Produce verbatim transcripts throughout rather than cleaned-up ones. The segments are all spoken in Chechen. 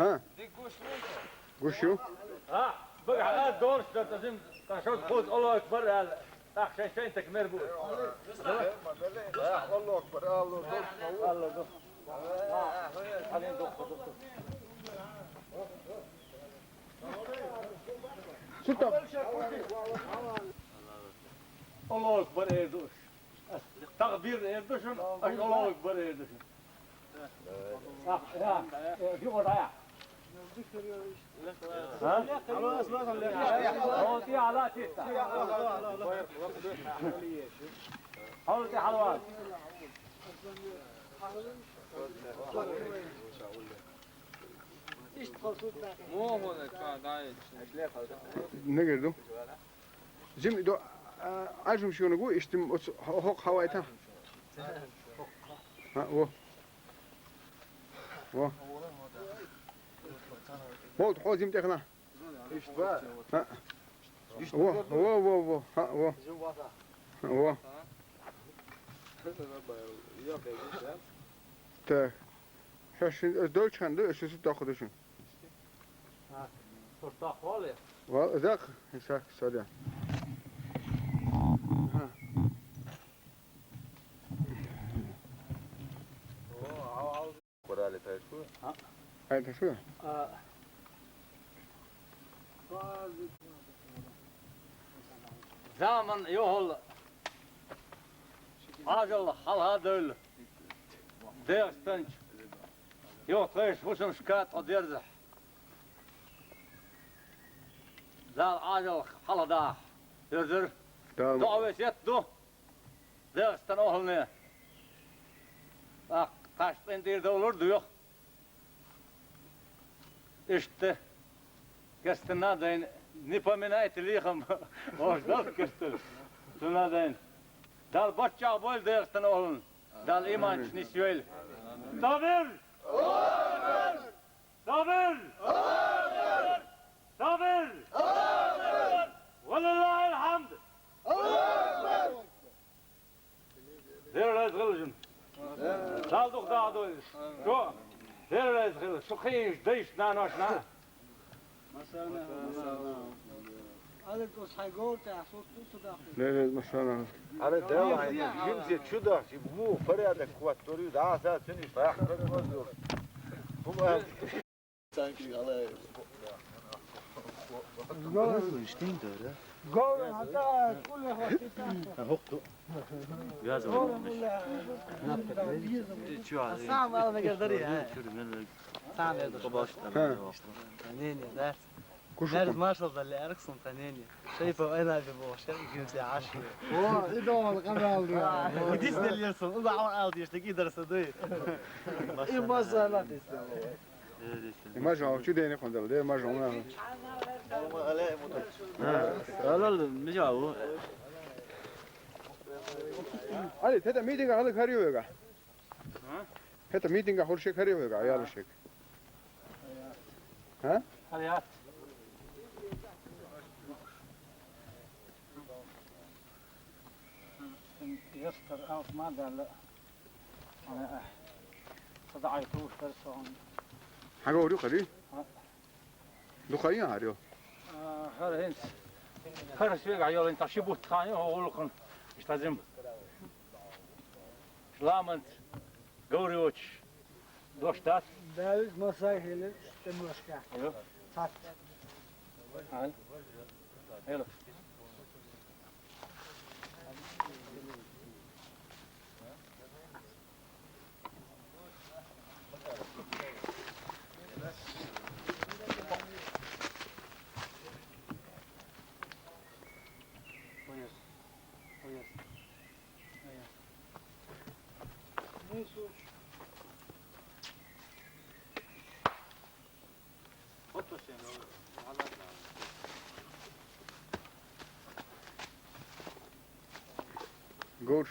ХӀа? Гуш ю? А, багахь а дорш дар, тӀазим, тӀа шо кхуз Аллаху акбар аьлла. ТӀаккха шайн-шайн тӀа мер бу. Аллаху акбар, Аллаху акбар, Аллаху акбар. Аллаху акбар. Сутта. Аллаху акбар эр ду. Такбир эр ду шун, аш Аллаху акбар эр ду шун. А, я, э, юкъара я. А? Хьалти хьала тита. Хьалти хьалвал. Муха дай. Негер ду. Жим до, а, ажум шуна гу, иштим оц хо-, хок хавайта. А, о. О. Хо, хо, жим техна. Ишт ба. А. О, о, о, о. А, о. О. Так. Сейчас, э, дольчхан, да, сейчас так вот очень. А, что, так, хвали? Ва-, зак, исак, садя. Ага. Курали тайшку? А? Ай, тайшку? А. Заман юхьал ажал хьалха девлла. ДегӀастанчу юха тхайша хӀусамашка тӀо дерзахь. Дала Ӏажал хьалха даха. Дерзар. Дала. ДоӀа весет ду. ДегӀастан охьалне. ТӀаккха тхаш цӀен тӀера довлар дуьйху. Иштта. Керстана дайн, не поминайте лихом. Ош дал керстана. Цуна дайн. Дала баччагӀ бойла ДегӀастан охьална. Дала иманчу нисвейла. Сабир! Сабир! Сабир! Валиллахил хьамд! Дера раьза хила шуна. Дала дукха даха дойла. Шо, Дера раьза хила. Шу кхийна дайшна, наношна. Ле, ле, машалла. Ара, давай, жимзе чу дахча, муха порядок хӀоттор ю, дӀа а сацийна, тӀаккха хӀума. Санкли гӀалай. Говр, хӀанз а куле хӀоттийта. ХӀокху. Вязывай. Сам ала мегар дарий, а? Сам я душ. Ха. Не, не, да. Кушу. Мерз маршал далли арксун танени. Шайпа айна би бохша, гюмсе аши. О, идол канал. Гидис делерсун, уга ала алдиш, так идарса дуй. И масала дис. И мажа, чу дени хондал, де мажа. Алал, мижа у. Али, теда митинг хала карио вега. А? ХӀета митинга хӀур шек хӀаре вега, аяла шек. А? Хьаят. Ястар алт ма даьлла. Ана, ца даӀай туш дар сон. Хьаговр ю кхари? А. Дукха ян хӀара ю? А, хӀара хӀинца. ХӀара соьгахь йолу хӀинца ши бутт хан ю, хӀо гӀуллакхана. Иштта зим. Ламанца говр йоцуш дош дац? Давид Масай хилира тӀемашка. Ю? Цхьацца. Хан? Хила. Гуш.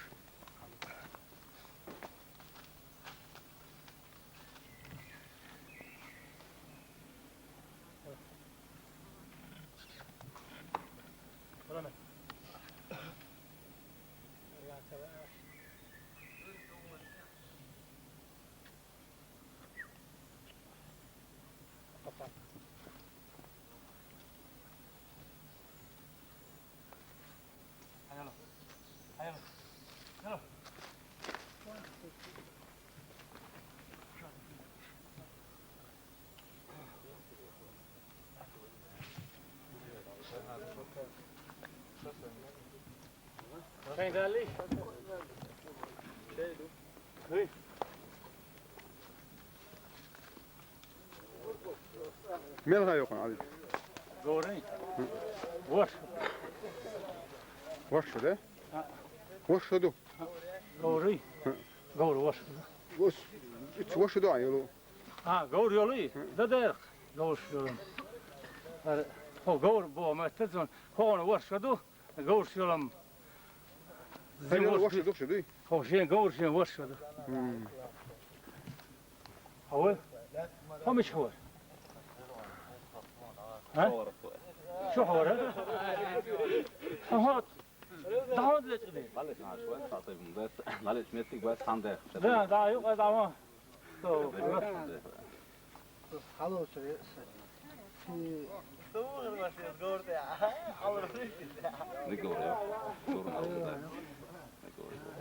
Шайн далий? Хүй. Мел гӀайокъун, Али? Говрий? Вош. Вош, да? А. Вош ду? Говрий? Говр вош. Вош. Ицу вош ду, а, йолу? А, говр йолий? Да дерх. Говр йолу. Ара, хо говр бо, ма тезон. Хо вош ду? Говрш йолам. Хьан йолу вош ду, шу дуй? Хо шен говр, шен вош ду. М. Хьо вай? Хьо мича хьо вай? А? Шу хьо вай, а? Хьо хьо? Да хьо лечкъи де? Бале, хан, шу вай, сатайм, бес. Бале, метик, бес, хан де. Да, да, юкъа, да, ма. Хьало, сори.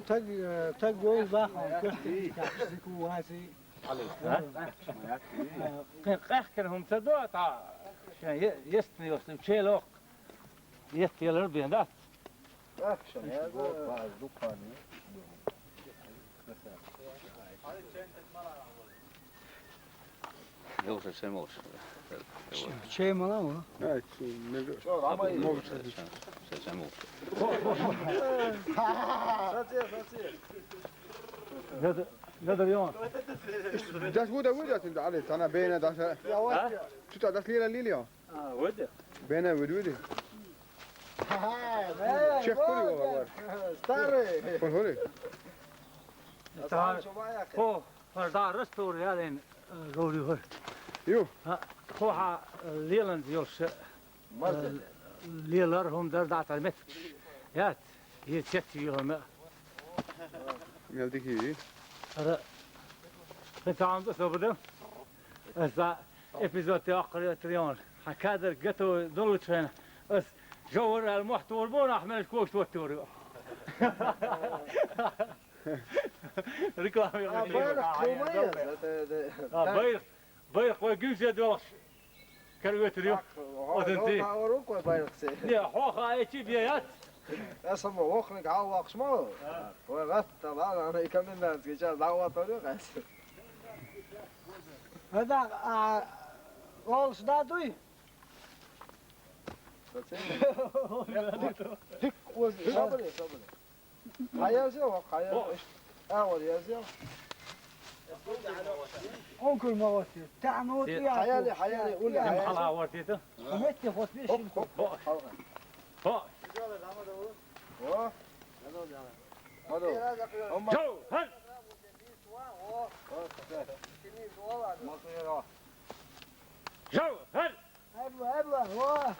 Таг, э, таг гой бахан, кёхти, так, зику вази. А? Э, къе-, къехкар хӀума ца до, та, шен е-, естни йослу, челох. Еттелар бен дац. Ахшам яза, баз дукхани. Йовша чемолш. Чемала ва? Ай, чи, не го. Чо, ама и- Чемолш. Сатир, сатир. Гадар, гадар ён. Дас вуда, вуда, тин да, але, тана бена даса. А? Чута дас лила лилио. А, вуди? Бена вуди, вуди. Чех кури вала вар. Старый. Кон хори? Та, хо, хор да растор ялен, э, гори хор. Ю. А, хо ха, э, лелан йолш. Э, лелар хум дар да тар мет. Ят, е чет йома. Мел дики. Ара. Хетам да собада. Аса Эпизод тӀе аккха тӀе ян. Хьан кадр готовый доллучхьана, ас жовхӀар аьлла мохь тохар бу, нах мел коч тохар. Реклама. А, байракх хӀума яц? А, байракх, байракх вай гуьмсе доьлхуш каравойтур ю. Оцунций. Хьо, хьо, хьо, хьо, байракх се. Не, хьо хаа эчи бе яц. Аса ма вохниг хьалвахш ма. А. Вай гӀатта ла, ана и комендантский час дӀаватар ю, къас. ХӀаьта, а, олуш да дуй? Дик, оз, сабаре, сабаре. Хьаязъял, хьаязъял. Агьор язъял. Онкур ма вати. ТаьӀна вати. Хьаяли, хьаяли, ули. Хьала вати да? Метте хот беш. Хоп, хоп, хоп, халкъа. Хо. О. Мадо. Амма. Чо, хал. Жо, хал! Абла, абла, о!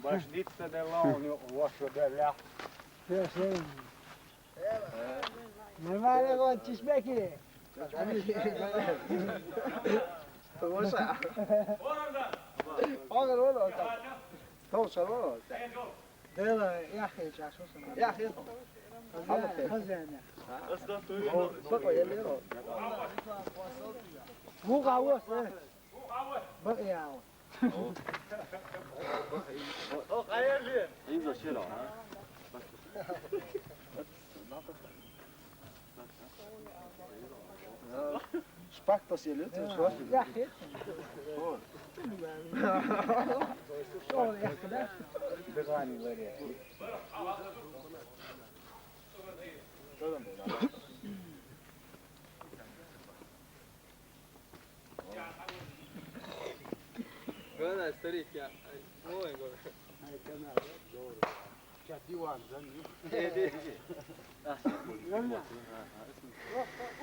Баш дицца де лоун, ваша де ля. Все, все. Нормально, вот, чешмеки. Ваша. Огар, огар. Тоже, огар. Дела, яхе, чашо сама. Яхе. Хазяин. Хазяин. О, баба, я леро. Ву гавос, э. Баба, я. О, кайер же. Инза шира. Шпак тас ели, ты что? Я хет. О. Что, я куда? Дыхание варит. Что там было? Гана, старик, я. Ой, говорю. Ай, канал, говорю. Сейчас диван, да, ну? Э, э, э.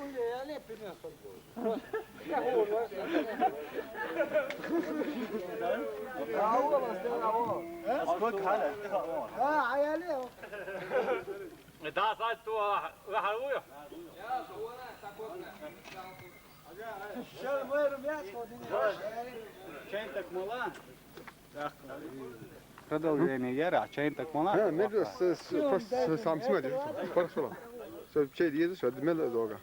Ой, я лепи на футбол. А, а я лев. Да, садь ту, а, а, а, а. Чайн так мала. Продолжение яра, чайн так мала. А, между с, с, с, с, сам снимать, хорошо. Всё, чай едешь, а, мел долго.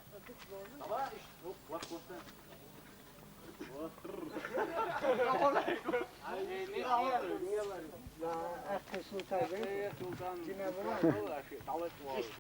Aqi Sultan. Yine bu.